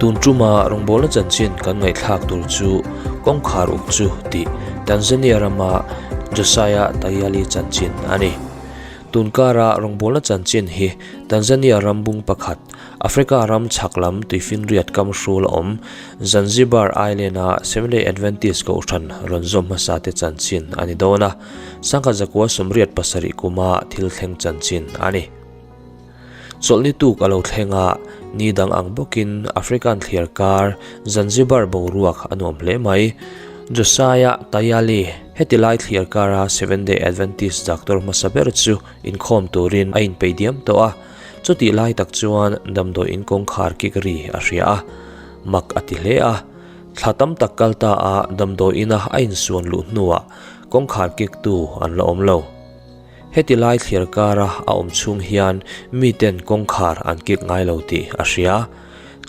Tun tuma rawngbawlna chanchin kan ngaihthlak tur chu kawngkhar uk chu tih Tanzania rama Josiah Tayali chanchin a ni. Tun kara rawngbawlna chanchin hi Tanzania ram bung pakhat, Africa ram chhak lam tuifinriat kam hrul a awm Zanzibar Island-a Seventh-day Adventist kohhran rawn zawm hmasa te chanchin a ni dawn a, Sangha zakua 87 kuma thil thleng chanchin a ni. Chawlhni tuk a lo thleng a, ni dang ang bawkin African thliar kar Zanzibar boruak a nuam hle mai. Josiah Tayali, heti lai thliar kara Seventh-day Adventist doctor hmasa ber chu inkhawm turin a inpeih diam tawh a, chutih lai tak chuan damdawi in kawngkhar kik ri a hria a, mak a ti hle a. Thla tam tak kal ta a damdawi ina a insuan luh hnuah kawngkhar kiktu an la awm lo. Heti lai thliar kara a awm chhung hian miten kawngkhar an kik ngai lo tih a hria.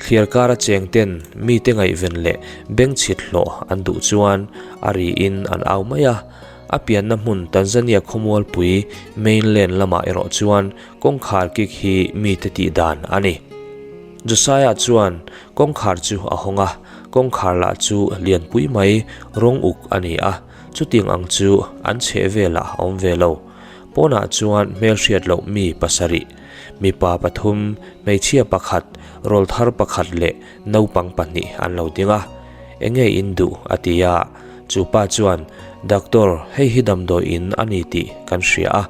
Thliar kara cheng ten mite ngaihven leh bengchhit hlawh an duh chuan a riin an au mai a. A pianna hmun Tanzania khawmualpui mainland lamah erawh chuan kawngkhar kik hi mite tih dan a ni. Josiah chuan kawngkhar chu a hawng a, kawngkhar lah chu lianpui mai rawng uk a ni a. Chutiang ang chu an chheh velah a awm ve lo. Pawnah chuan hmelhriat loh mi pasarih, mipa pathum, hmeichhia pakhat, rawlthar pakhat leh naupang pahnih an lo ding a. Enge in duh? a ti a. Chu pa chuan, Doctor, hei hi damdawi in a ni tih kan hria a,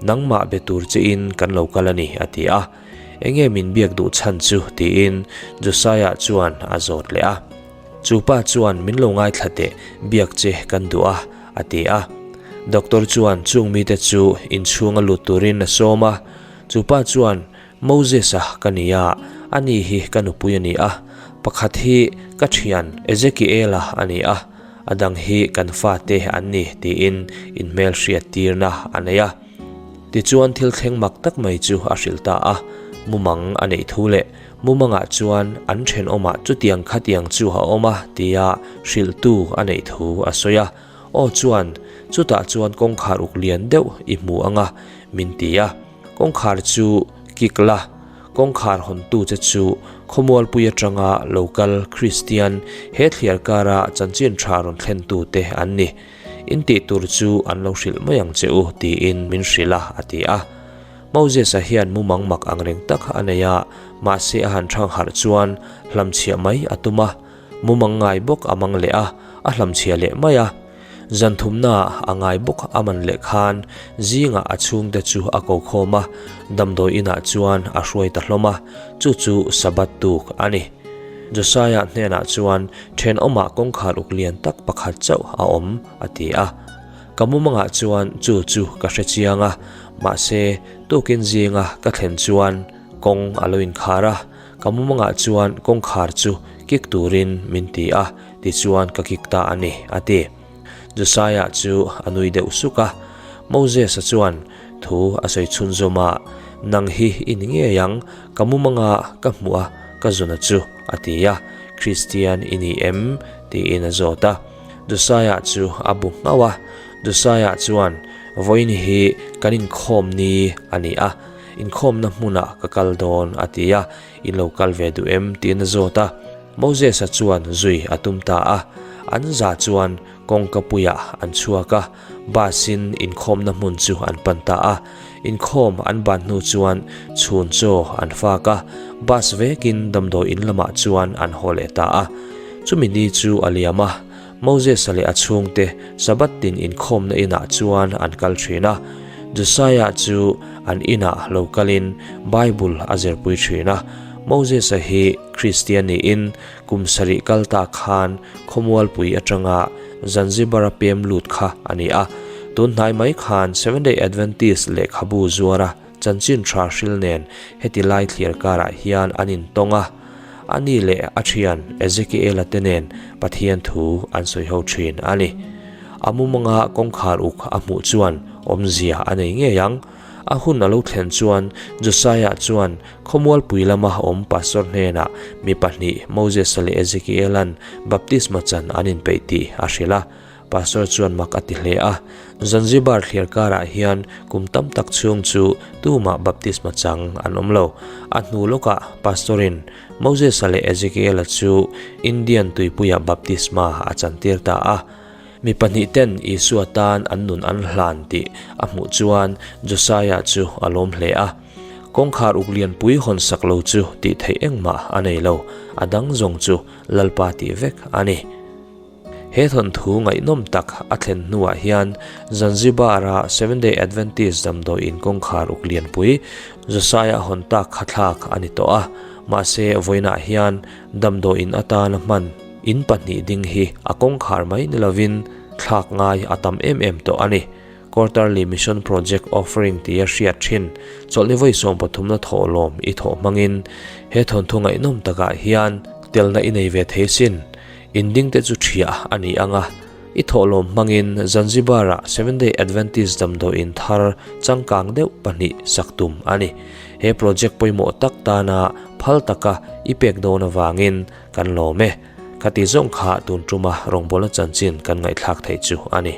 nangmah be tur che in kan lo kal a ni, a ti a. Enge min biak duh chhan chu? tiin Josiah chuan a zawt leh a. Chu pa chuan min lo ngaithla teh, biak che kan duh a, a ti a. Doctor chuan chung mite chu inchhunga lut turin a sawm a. Chu pa chuan, Moses-a ka ni a, ani hi ka nupui a ni a, pakhat hi ka thian Ezekiel-a a ni a, a dang hi kan fate an ni, tiin inhmelhriat tirna a nei a. Tichuan thil thleng mak tak mai chu a hrilh ta a, mumang a neih thu leh Mumangah chuan an thenawmah chutiang khatiang chu a awm a tia hrilhtu a neih thu a sawi a. Aw chuan, chutah chuan kawngkhar uk lian deuh i hmu ang a, min ti a. Kawngkhar chu kik la, kawngkhar hawntu che chu khawmualpui atanga local Kristian he thliar kara chanchin tha rawn thlentu te an ni. In tih tur chu an lo hrilh mai ang che u tiin min hrilh a, a ti a. Moses-a hian mumang mak ang reng tak a nei a, mahse a han thang harh chuan hlamchhiah mai a tum a, mumang ngai bawk a mang leh a, a hlamchhiah leh mai a. Zan thumnaah a ngai bawk a man leh khan zingah a chhungte chu a ko khawm a, damdawi inah chuan a hruai ta hlawm a, chu chu Sabbath tuk a ni. Josiah hnenah chuan thenawmah kawngkhar uk lian tak pakhat chauh a awm, a ti a. Ka mumangah chuan chu chu ka hre chiang a, mahse tukin zinga ka thlen chuan kawng a lo inkhar a, ka mumangah chuan kawngkhar chu kik turin min ti a, tichuan ka kik ta a ni, a ti. Josiah chu a nui deuh suk a, Moses-a chuan thu a sawi chhunzawm a, Nang hi i ni ngei ang, ka mumanga ka hmuh a, ka zuna chu, a ti a, Kristian i ni em? tiin a zawt a. Josiah chu a bu nghauh a, Josiah chuan, Vawiin hi kan inkhawm ni a ni a, inkhawmna hmunah ka kal dawn a ti a, in lo kal ve duh em? tiin a zawt a. Moses-a chuan zui a tum ta a, an za chuan kawngka puiah an chhuak a, bus-in inkhawmna hmun chu an pan ta a. Inkhawm an ban hnu chuan chhun chaw an fak a, bus vekin damdawi in lamah chuan an haw leh ta a. Chumi ni chu a liam a, Moses-a leh a chhungte Sabbath tin inkhawmna inah chuan an kal thin a. Josiah chu an inah lo kalin Bible a zirpui thin a. Moses-a hi Kristian niin kum sarih kal ta khan khawmualpui atanga Zanzibar-a pem lut kha a ni a. Tun hnai mai khan Seventh-day Adventist lehkhabu zuara chanchin tha hril nen heti lai thliar karah hian an intawng a. Ani leh a thian Ezekiela te nen Pathian thu an sawi ho thin a ni. A mumanga kawngkhar uk a hmuh chuan awmzia a nei ngei ang. A hun a lo thlen chuan Josiah chuan khawmualpui lama awm pastor hnenah mi pahnih Moses-a leh Ezekiela'n baptisma chan an inpeih tih a hrilh a. Pastor chuan mak a ti hle a. Zanzibar thliar karah hian kum tam tak chhung chu tumah baptisma chang an awm lo. A hnu lawkah Pastor-in Moses-a leh Ezekiel-a chu Indian tuipuiah baptisma a chantir ta a. Mi pahnihten Isua tan an nun an hlan tih a hmuh chuan Josiah chu a lawm hle a. Kawngkhar uk lianpui hawn sak lo chu tih theih engmah a nei lo, a dang zawng chu Lalpa tih vek a ni. He thawnthu ngaihnawm tak a thlen hnuah hian Zanzibar-a Seventh-day Adventist damdawiin kawngkhar uk lianpui Josiah hawn tak kha thlak a ni tawh a, mahse vawiinah hian damdawiin atana hman in pahnih ding hi a kawngkhar mai ni lovin thlak ngai a tam em em tawh a ni. Quarterly Mission Project Offering tia hriat thin chawlhni vawi sawmpathumna thawhlawm i thawh hmangin he thawnthu ngaihnawm takah hian telna i nei ve thei sin. Inding te chu thiah a ni ang a, i thawhlawm hmangin Zanzibar-ah Seventh-day Adventist damdawiin thar changkang deuh pahnih sak tum a ni. He project pawimawh tak tana phal taka i pek dawn avangin kan lawm e. Khati zawng kha tun tuma rawngbawlna chanchin kan ngaihthlak theih chu a ni.